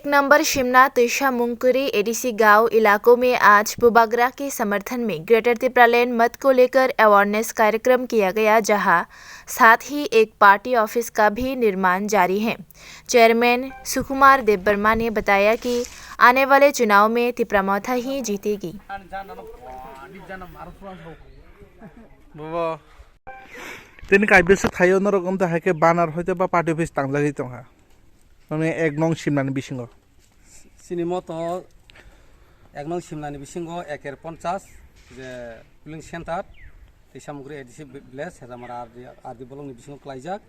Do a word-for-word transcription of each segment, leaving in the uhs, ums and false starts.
नंबर शिमला तीसा मुंगकुरी एडीसी गांव इलाकों में आज बुबागरा के समर्थन में ग्रेटर तिप्रालैंड मत को लेकर अवेयरनेस कार्यक्रम किया गया, जहां साथ ही एक पार्टी ऑफिस का भी निर्माण जारी है। चेयरमैन सुकुमार देबबर्मा ने बताया कि आने वाले चुनाव में तिप्रा मोथा ही जीतेगी। Bobo. Tini kaibisa thaio norok wngkha hai khe banner hoite ba party office tangjagwi tongkha. Nini ek nong simnani bisingo. Sini moto ek nong simnani bisingo eker ponchas je polling center, Tisamukri A D C village, Hejamara R D, R D block ni bisingo klaijak.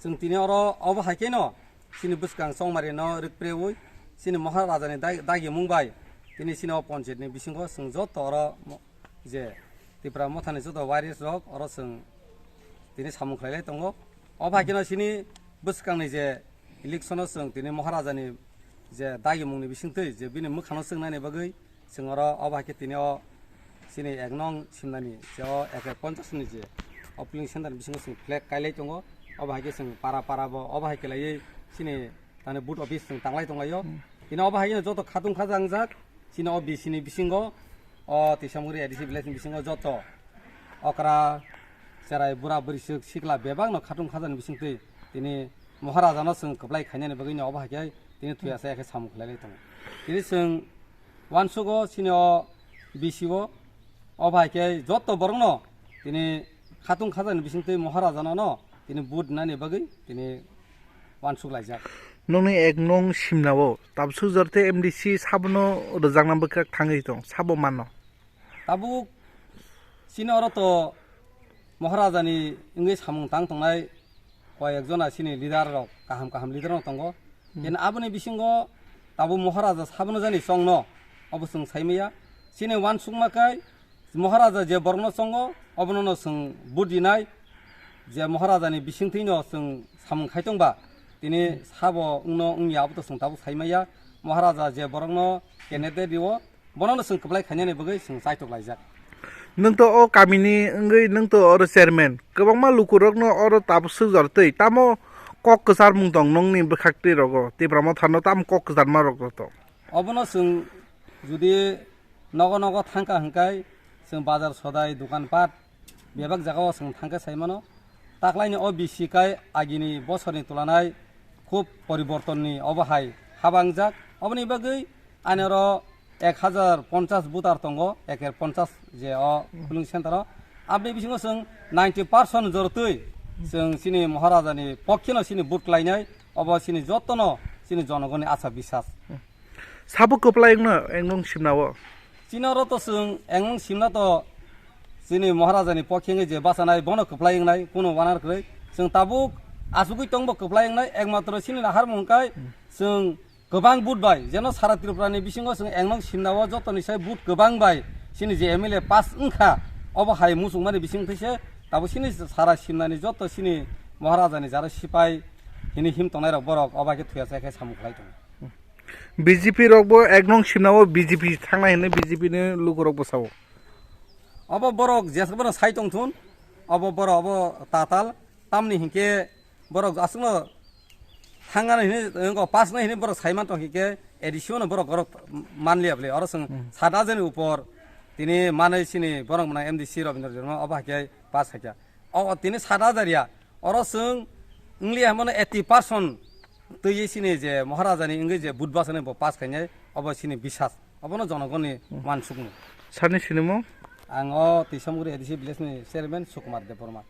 Chwng tini oro obo hai kheno sini bwskang chongmari no rikpreui sini Maharajani dai-, dagimung bai tini sini o ponchayat ni bisingo chwng joto oro mo-, je Tipra mothani joto warriors rok oro chwng tini samung khlailai tongo. Obo hai kheno sini bwskangni je election o chwng tini Maharajani je dagimungni bisingtwi je bini mwkhano chwngnani bagwi chwng oro obo hai khe tini o chini ek nong simnani je o eker ponchas ni je o polling center ni bisingo chwng flag kailai tongo. Obo hai khe chwng para para bo obo hai khe laiwi chini tani booth office chwng tanglai tonglaio. Hmm. Tini obo hai kheno joto khatung khajangjak chini o B C ni bisingo o Tisamukri A D C village ni bisingo joto okra, cherai, bura, bwrwisuk, sikla bebakno khatung khajani bisingtwi tini Maharajano chwng kwplai khainani bagwino obo hai khe tini thuya sa ya khe samung khlailai tongo. Tini chwng uansugo chini o B C o, obo hai khe joto borokno tini khatung khajani bisingtwi Maharajano no tini vote nani bagwi tini uansuk laijak. Nokni ek nong simnao tabsuk jor tei M D C sabono rwjakna bwkhak thangwi tong, sabo mano. Tabuk chini oro to Maharajani wngwi samung tang tongnai koi ek jona chini leader rok, kaham kaham leader rok tongo. Hmm. Yen aboni bisingo tabuk Maharaja sabono jani chongno, obo chwng saimaya. Chini uansukma kai Maharaja je borokno chongo, obono no chwng vote rinai. Je Maharajani bisingtwi no chwng samung khai tongba, tini sabo wngno wngya abo to chwng tabuk saimaya. Maharaja je borokno candidate rio, bono no chwng kwplai khainani bagwi chwng chaitok laijak. Nwng to o kamini wngwi nwng to oro chairman, kwbangma lukurokno oro tabuk swkjor twi tamo kok kwcharmung tong nongni bwkhaktwi rogo, Tipra Mothano tamo kok kwcharma rok to. Obono chwng judi nogo nogo thangkha hwnkhe chwng bazar sodai, dokan pat, bebak jagao chwng thangkhe sai mano. Taklaini o B C kai agini bosorni tulanai khub poribortonni obo hai habangjak. Oboni bagwi ani oro ek hajar ponchas voter tongo, eker ponchas je o polling center o. Aboni bisingo chwng ninety percent jorotwi chwng chini Maharajani pokkhe no chini vote klainai, obo chini jotono chini jonogoni acha bisas. Sabo kwplai wngno ek nong simnao. Chini oro to chwng ek nong simna to chini Maharajani pokhe wngwi je bachanai bono kwplai wngnai, kuno wanar kwrwi. Chwng tabuk achugwi tongbo kwplai wngnai, ekmatro chini naharmung hwnkhe chwng kwbang vote bai, jeno sara Tripura ni bisingo chwng ek nong simnao jotoni sai vote kwbang bai chini je M L A pass wngkha, obo hai muchungmani bisingtwi se tabuk chini sara simnani joto chini Maharajani jara sipai hini him tongnai rok borok obo hai khe thuya chai khe samung khlai tongo. B J P rokbo ek nong simnao B J P thangnai hwnwi B J P ni lukurokbo sao. Obo borok jesabano sai tongthun, obo borok obo tatal, tamni hinkhe borok aswkno thangani hwnwi, wngkha pass nai hwnwi borok sai mantong hinkhe A D C o no borok oro manliya bwle, oro chwng Hmm. sat hajar ni upor tini manwi chini borok mwnang M D C Rabindra Debbarma obo hai khe pass hai kha. O tini sat hajar ya, oro chwng wngliya hwnmano eighty percent twiwi chini je Maharajani wngwi je vote bachani bo pass khainai, obo chini bisas, obono jonogonni Hmm. mansukmung. Sani sinimung? Ang o Tisamukri A D C village ni chairman Sukumar Debbarma.